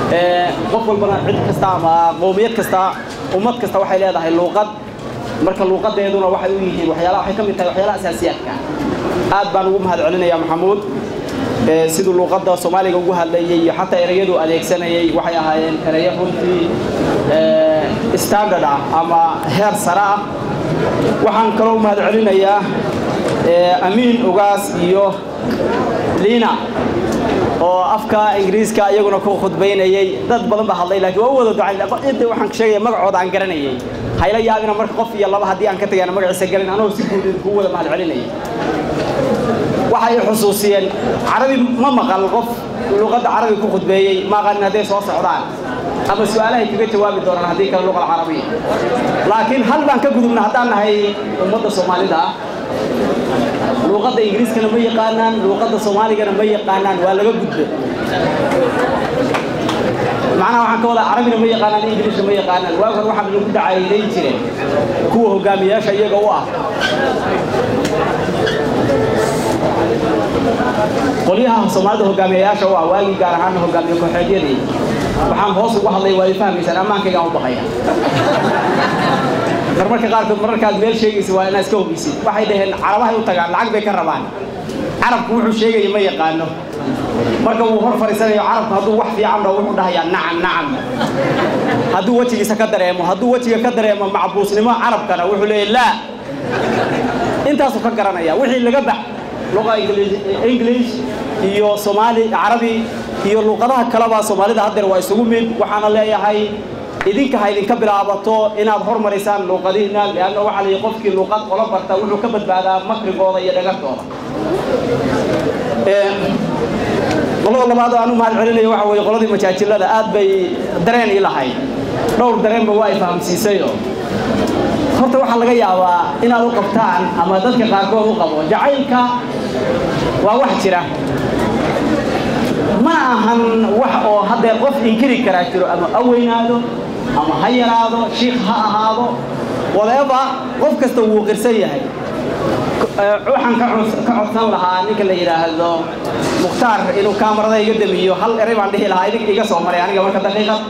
Qof walbana, cid kasta ama qowmiyad kasta, ummad kasta waxay leedahay luuqad. Marka luuqadeeduna waxay u yihiin waxyaalaha, waxay ka mid tahay waxyaalaha asaasiyaadka. Aad baan ugu mahad celinayaa Maxamuud siduu luuqadda Soomaaliga ugu hadlayay, iyo xataa ereyadu adeegsanayay waxay ahaayeen ereyo runtii standard ah ama heer sare ah. Waxaan kaloo u mahad celinayaa Amiin Ugaas iyo Liina oo afka Ingiriiska iyaguna ku khudbaynayay. Dad badan baa hadlay, laakiin waa u wada ducayn. Inta waxaan sheegaya magacooda aan garanayay, hayla yaabina marka qof iyo laba haddii aan ka tagayna magaciisa garan, anoo si guud idinku wada mahad celinayay. Waxay xusuusiyeen Carabi. Ma maqal qof luqadda Carabi ku khudbeeyey. Ma aqaanin hadday soo socdaan ama su'aalahay kaga jawaabi doonaan haddii kale luqa alcarabiya, laakiin hal baan ka gudubna haddaan nahay ummadda Soomaalida ah. Luuqadda Ingiriiskana ma yaqaanaan, luuqadda Soomaaligana ma yaqaanaan. Waa laga gudbe. Macnaha waxaan ka wadaa Carabina ma yaqaanaan, Ingiliishna ma yaqaanaan. Waag hore waxaa lagu dacaayidayn jireen kuwa hogaamiyaasha iyaga u ah, qolyaha Soomaalida hogaamiyayaasha u ah waagii, gaar ahaan hogaamiye kooxeedyadii. Waxaan hoos ugu hadlay waad i fahmaysaan, ammaankaygaan u baqaya. Marmarka qaarkood mararkaad meel sheegaysa waa inaad iska hubisid. Waxay dhaheen Carabahay u tagaan, lacag bay ka rabaan. Carabku wuxuu sheegaya ma yaqaano. Marka wuu hor fadhiisanayo Carabku, hadduu wax fiican dhaho wuxuu dhahayaa "nacam, nacam". Hadduu wejigiisa ka dareemo, hadduu wejiga ka dareemo macbuusnimo Carabkana, wuxuu leeyahy "laa". Intaasuu ka garanaya. Wixii laga bax luqa English iyo Soomaali, Carabi iyo luqadaha kaleba, Soomaalida haddeer waa isugu mid. Waxaana leeyahay idinka ha idinka bilaabato inaad hormarisaan luuqadihiina, leanna waxaa la yihi qofkii luuqad qolo barta wuxuu ka badbaadaa makrigooda iyo dhagartooda. Qolada labaad oo aan u mahad celinayo waxa weeye qoladii majaajilada. Aad bay dareen ii lahayd, dhowr dareenba waa ay fahamsiisayo. Horta waxaa laga yaabaa inaad u qabtaan ama dadka qaarkood u qabo jacaylka waa wax jira, ma ahan wax oo haddee qof inkiri karaa jiro. Ama ha weynaado ama ha yaraado, shiikh ha ahaado, whatever, qof kasta wuu qirsan yahay. Waxaan ka codsan lahaa ninka la yidhaahdo Mukhtaar inuu kaamarada iga damiyo. Hal eray baan dhihi lahaa, idinka iga soo maray aniga marka daqiiqad.